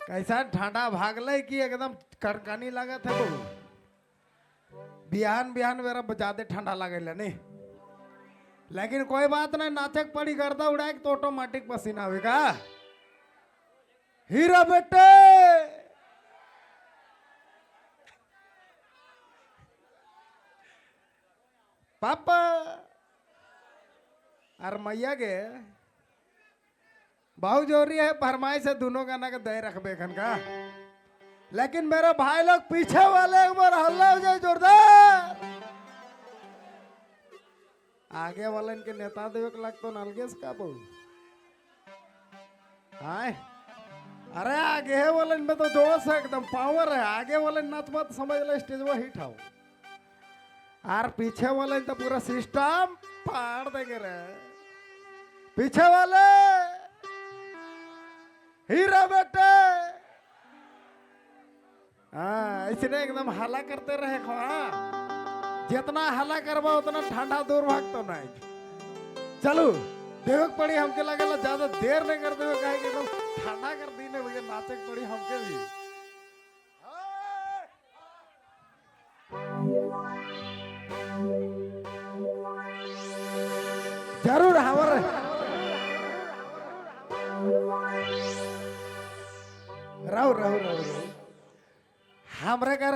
कैसा ठंडा भागले कि एकदम कनकनी लागत है बहु। बिहान बिहान मेरा ज्यादा ठंडा लागेला नहीं, लेकिन कोई बात नहीं, नाचक पड़ी गर्दा उड़ाए तो ऑटोमेटिक पसीना आवेगा। हीरा बेटे पापा और मैया के बहुत जरूरी है फरमाइश है दोनों गाना के दे रखबे खन का। लेकिन मेरे भाई लोग पीछे वाले एक बार हल्ला हो जाए जोरदार। आगे वाले इनके नेता देवे के लगतो नलगेस का बहु। हाय अरे आगे वाले इनमें तो जोश है, एकदम पावर है। आगे वाले नाच मत समझ ले स्टेज वो हिट हो, और पीछे वाले तो पूरा सिस्टम फाड़ देंगे रे। पीछे वाले हीरा बेटे, हाँ इसने एकदम हल्ला करते रहे। हाँ जितना हल्ला करवा उतना ठंडा दूर भागतो नहीं। चलो देवक पड़ी हमके लगेला ज्यादा देर नहीं कर देवे, काहे कि एकदम ठंडा कर दी ने भैया, नाचे पड़ी हमके भी। जरूर हमारे रहो रहो रहो रहो हमरे कर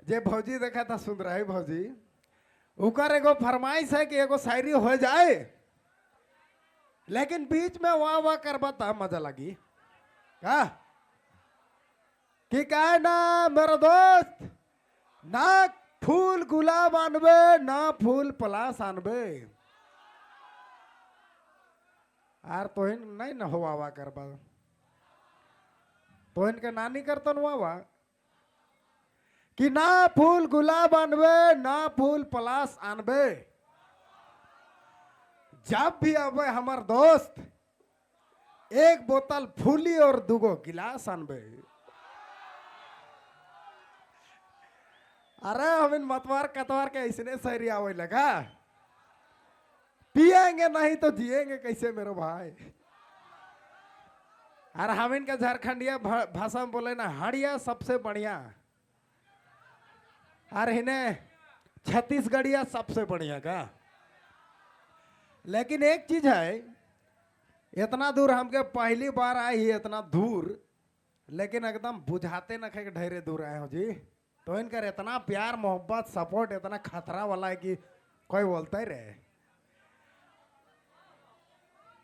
जे भौजी देखा था सुन रही भौजी, उकर एगो फरमाइश है कि एगो शायरी हो जाए, लेकिन बीच में वाह वाह करबा ता मजा लगी का कि का ना मेरा दोस्त, ना फूल गुलाब आनबे ना फूल पलाश आनबे, आर तोहिन नहीं ना हो वाह वाह करबा, तोहिन के नानी करतन वाह वाह कि ना फूल गुलाब आनबे ना फूल पलाश आनबे, जब भी आवे हमार दोस्त एक बोतल फूली और दुगो गिलास आनबे। अरे हम इन मतवार कतवार के ऐसने शायरी आवे लगा, पिएंगे नहीं तो जिएंगे कैसे मेरे भाई। अरे हम इनका झारखंडिया भाषा में बोले ना, हड़िया सबसे बढ़िया, अरे इन्हें छत्तीसगढ़िया सबसे बढ़िया का। लेकिन एक चीज है, इतना दूर हमके पहली बार आई ही इतना दूर, लेकिन एकदम बुझाते न खे ढेरे दूर आए हो जी। तो इनकर इतना प्यार मोहब्बत सपोर्ट इतना खतरा वाला है कि कोई बोलता ही रहे।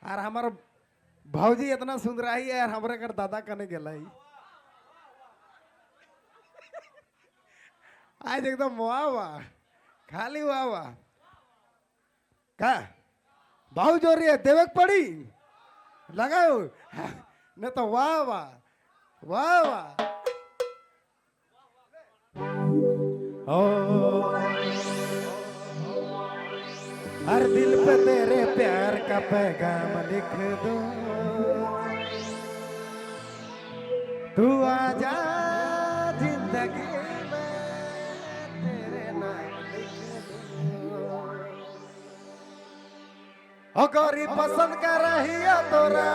और हमार भौजी इतना सुंदर आई है, और हमारे घर दादा कने गेला ही आज एकदम वाह वाह खाली वाह वाह का बहुत जोरी है, देवक पड़ी लगाओ नहीं तो वाह वाह वाह वाह। ओ हर दिल पे तेरे प्यार का पैगाम लिख दो, तू आजा जिंदगी में तेरे नाम लिख दो। ओ गौरी पसंद कर रही तोरा,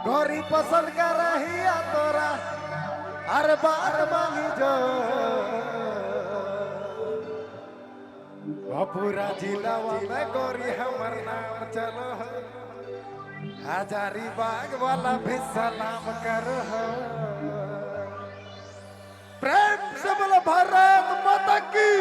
गौरी पसंद कर रही तोरा, हर बात मांगी जो पूरा जिला में गौरी हमर नाम चलो, हजारी बाग वाला भी सलाम करो। प्रेम से बोलो भारत माता की।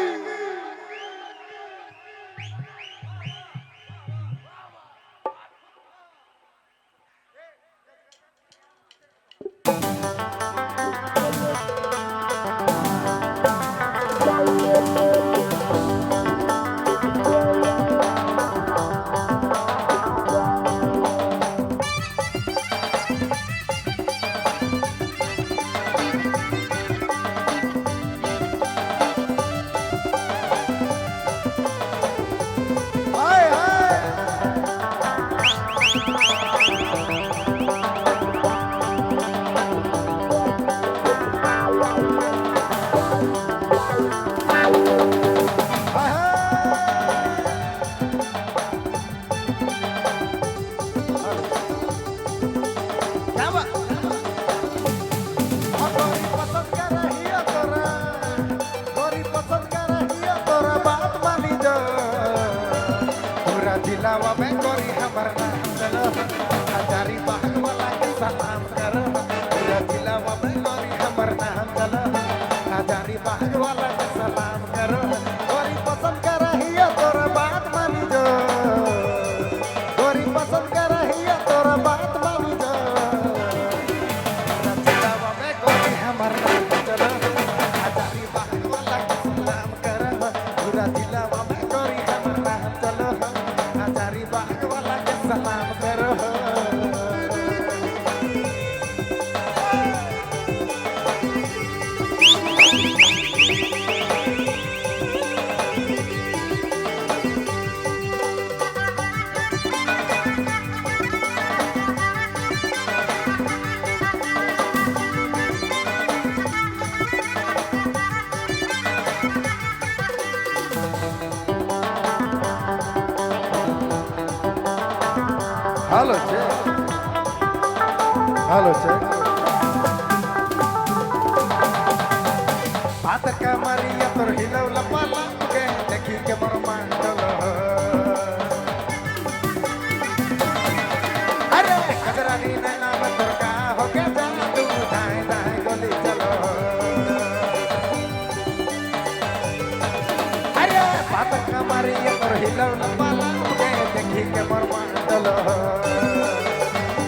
हाय हाय गोरी हमर नाम चलो। हजारीबाग वाला के सलाम करो, पूरा जिलावा में गोरी हमर नाम चलो। हजारीबाग वाला के सलाम करो, गोरी पसंद कर रही तोरा बात मानी जो, गोरी पसंद कर रही तोरा बात मानी जो। पूरा जिलावा में गोरी हमर नाम चलो, हजारीबाग वाला के सलाम करो, पूरा जिलावा में गोरी हमर नाम चलो। हजारीबाग वाला के सलाम करो। Hello check, hello check. बात कमरिया तोर हिलौला पलंग के, देखी के मोर मान डोलो। अरे कजरानी नैना में तोर का हो गया जादू, दाएं दाएं गोली चलो। अरे बात कमरिया तोर हिलौला पलंग के, देखी के मोर मान डोलो।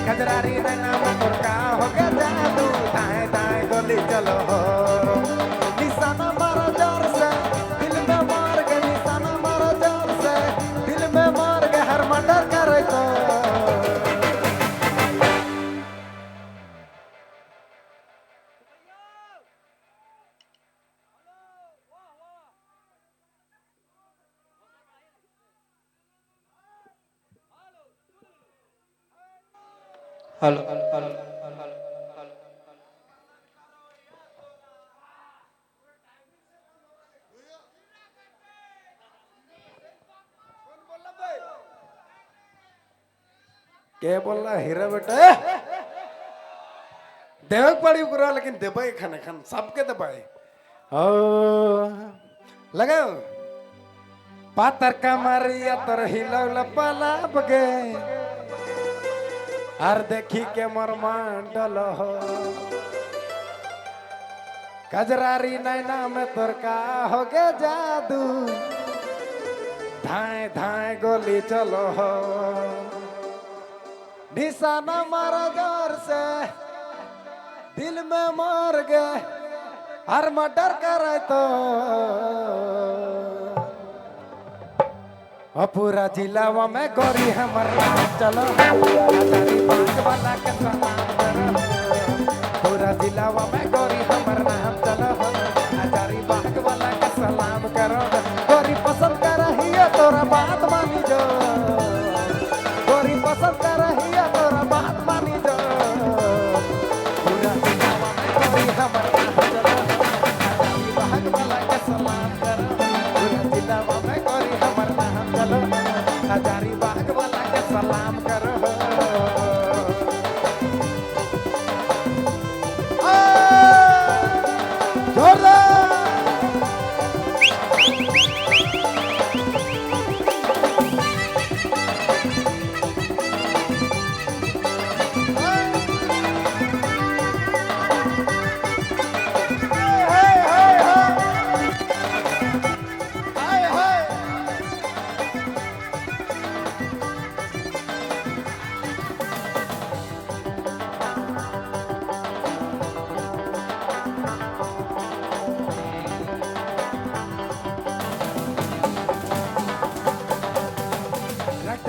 कजरारी नैना में तोर का हो गया जादू, दाएं दाएं गोली चलो। निशाना मारा जोर से दिल में मार के, निशाना मारा जोर से दिल में मार के, हर मर्डर करे तो। Hello hello hello. के बोलना हीरा बेटा देवक पड़ी करो, लेकिन देबाई खाने खान सबके दबाई ओ लगाओ। पातर कमरिया तोर हिलौला पलाब गे, आर देखी के मोर मान डलो। कजरारी नैना में तोर का हो गे जादू, धाए धाए गोली चलो। निशाना मारा जोर से दिल में मार गए, हर मर्डर करे तो। पूरा जिलावा में गोरी हमर नाम चलो, हजारीबाग वाला के सलाम करो। पूरा जिलावा में गोरी हमर नाम चलो, हजारीबाग वाला के सलाम करो। गोरी पसंद कर रही तोरा बात मानी जो, गोरी पसंद कर रही तोरा बात मानी जो। पूरा जिलावा में गोरी हमर नाम चलो, हजारीबाग वाला के सलाम करो। पूरा जिलावा में गोरी हमर नाम चलो, हजारीबाग वाला के सलाम करो। जोरदार।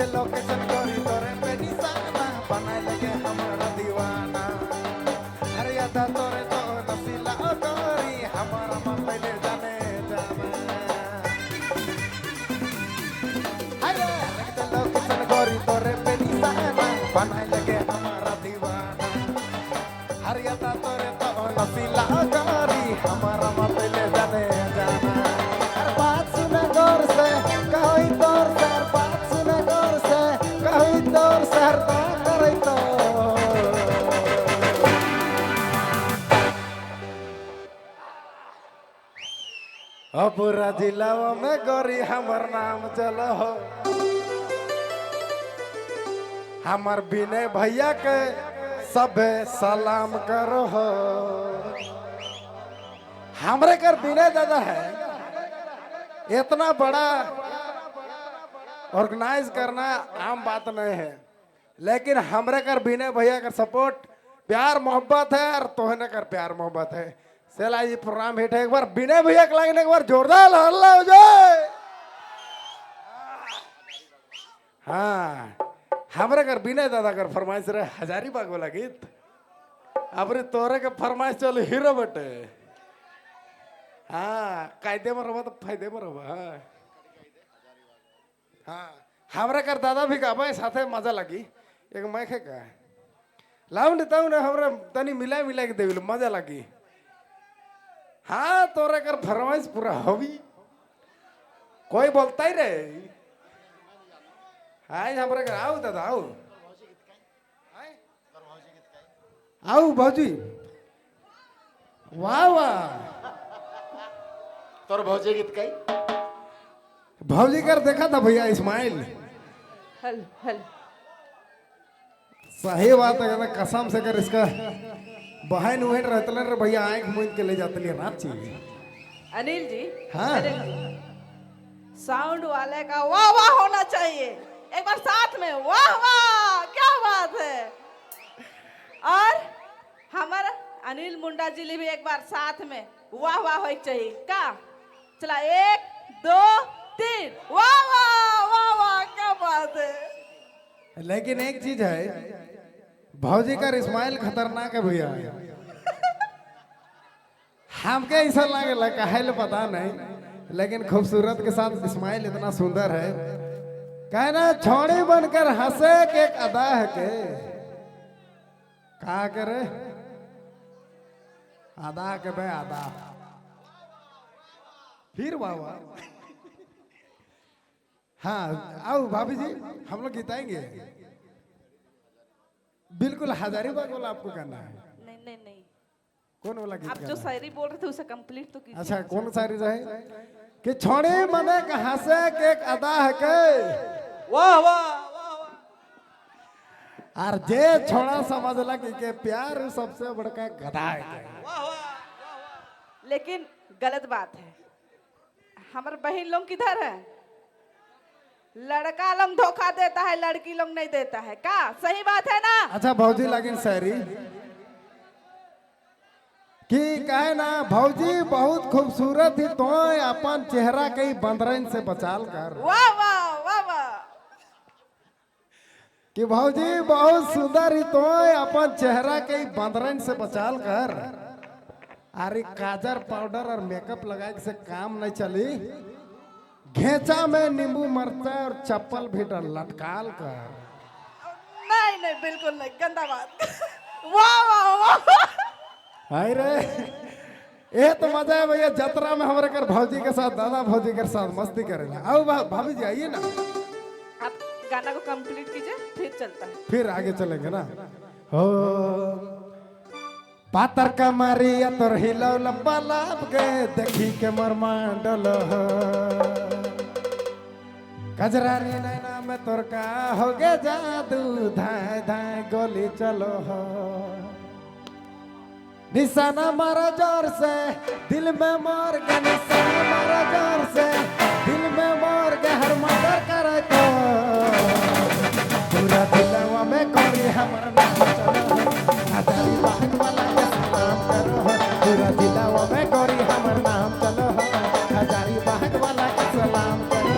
लोकेशन गोरी तोरे पे निशाना, बनाए लगे हमारा दीवाना। अरे यादा तोरे तो नसीला ओ गोरी, हमारा मन पहले जाने जाना। अरे रखते लोकेशन गोरी तोरे पे निशाना, बनाए लगे हमारा दीवाना। अरे यादा तोरे तो नसीला ओ गोरी, हमारा मन पहले जाने जाना। हर बात सुना गौर से कहो तोर से, हर बात सुना गौर से कहो तोर से, हर बात करे तो। पूरा जिलावा में गोरी हमर नाम चलो। हमार विनय भैया के सब सलाम करो हो। हमरे कर विनय दादा है, इतना बड़ा ऑर्गेनाइज करना आम बात नहीं है, लेकिन हमरे कर विनय भैया का सपोर्ट प्यार मोहब्बत है और तोहने कर प्यार मोहब्बत है। चला ये प्रोग्राम हिट है, एक बार विनय भैया के लाइन एक बार जोरदार हल्ला हो जाए। हाँ हमरे कर विनय दादा कर फरमाइश रहे हजारीबाग वाला गीत, अबरे तोरे के फरमाइश चल हीरो बटे। हाँ कायदे में रहो तो फायदे में रहो। हाँ हाँ हमरा कर दादा भी गाबे साथे मजा लगी। एक माइक है का लाउन देता हूँ ना, हमरा तनी मिला मिला के देविल मजा लगी। हाँ तोरे कर फरमाइश पूरा होवी, कोई बोलता ही रहे। हाय हमरा कर आओ दादा आओ आओ भाजी, वाह वाह तोर भौजी गीत कई भौजी कर देखा था भैया इस्माइल। हल हल सही बात है ना, कसम से कर इसका बहन उहन रहतलन रे भैया आंख मूंद के ले जाते रांची। अनिल जी, हाँ। अनिल जी, साउंड वाले का वाह वाह होना चाहिए, एक बार साथ में वाह वाह, क्या बात है। और हमारा अनिल मुंडा जी भी एक बार साथ में वाह वाह होना चाहिए का। चला 1 2 3, वाह वाह वाह वाह, क्या बात है। लेकिन एक चीज है, भौजी का इस्माइल खतरनाक है भैया। हमके ऐसा लगे काहे पता नहीं, लेकिन खूबसूरत के साथ इस्माइल इतना सुंदर है। कहना छोड़ी बनकर हंसे के एक अदा है के का करे अदा के बे अदा फिर वाह वाह। हाँ आओ भाभी जी हम लोग गीताएंगे बिल्कुल। हजारीबाग वाला आपको गाना है? नहीं नहीं नहीं, कौन वाला गीत आप जो गाना है? शायरी बोल रहे थे उसे कंप्लीट तो कीजिए। अच्छा कौन शायरी है कि छोड़ी मने कहाँ से के एक अदा है के वाह वाह वाह वाह। और जे छोड़ा समझला कि के प्यार सबसे बड़का गधा है के। वाह वाह। लेकिन गलत बात है, हमारे बहन लोग किधर है? लड़का लोग धोखा देता है, लड़की लोग नहीं देता है का? सही बात है ना? अच्छा भौजी लगिन शायरी कि कहे ना भौजी बहुत खूबसूरत ही तो अपन चेहरा के बंदरन से बचाल कर। वाह वाह वाह वाह। कि भौजी बहुत सुंदर ही तो अपन चेहरा के बंदरन से बचाल कर। अरे काजर पाउडर और मेकअप लगाए से काम नहीं चली, घेचा में नींबू मरचा और चप्पल भी लटकाल कर। नहीं नहीं बिल्कुल नहीं, गंदा बात। वाह वाह वाह। हाय रे ये तो मजा है भैया जतरा में हमारे कर भौजी के साथ दादा भौजी के साथ मस्ती करेला। आओ भाभी जी आइए ना, आप गाना को कंप्लीट कीजिए फिर चलता है, फिर आगे चलेंगे ना। हो पातर कमरिया तोर हिलौल पलाब गे देखी के मरमा डल हो, कजरारी नैना में तोर का हो गे जादू धाय धाय गोली चलो हो, निशाना मारा जोर से दिल में मार के, निशाना मारा जोर से दिल में मार के हर मर्डर करे तो पूरा दिलवा में कोरी हमर नाम चलो, हजारीबाग वाला के सलाम करो, पूरा दिलवा में कोरी हमर नाम चलो, हजारीबाग वाला के सलाम करो।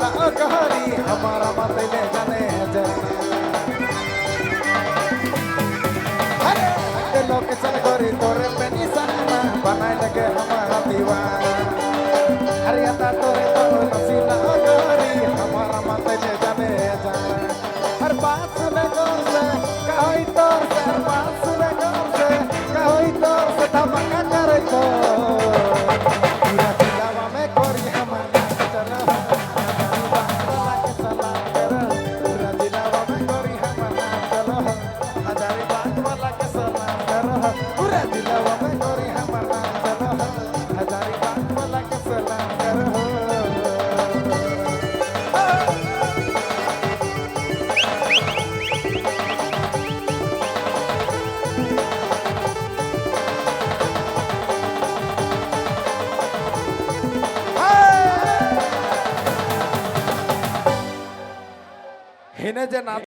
रसीला गहरी हमारा मत ले जाने जाना। अरे लोकेशन गोरी तोरे पे निशाना बनाए लगे हमारा दीवाना। अरे अदा तोरे तो रसीला गहरी हमारा मत ले जाने जाना। हर बात सुने गौर से कहोई तोर से, हर बात सुने गौर से कहोई तोर से धमाका करे तो पूरा जिलावा में गोरी हमारा चलो सलाम करो। पूरा जिलावा में गोरी हमारा चलो हजारीबाग वाला के सलाम करो। पूरा जिलावा में गोरी हमारा चलो हजारीबाग वाला के सलाम करो। हिने जे ना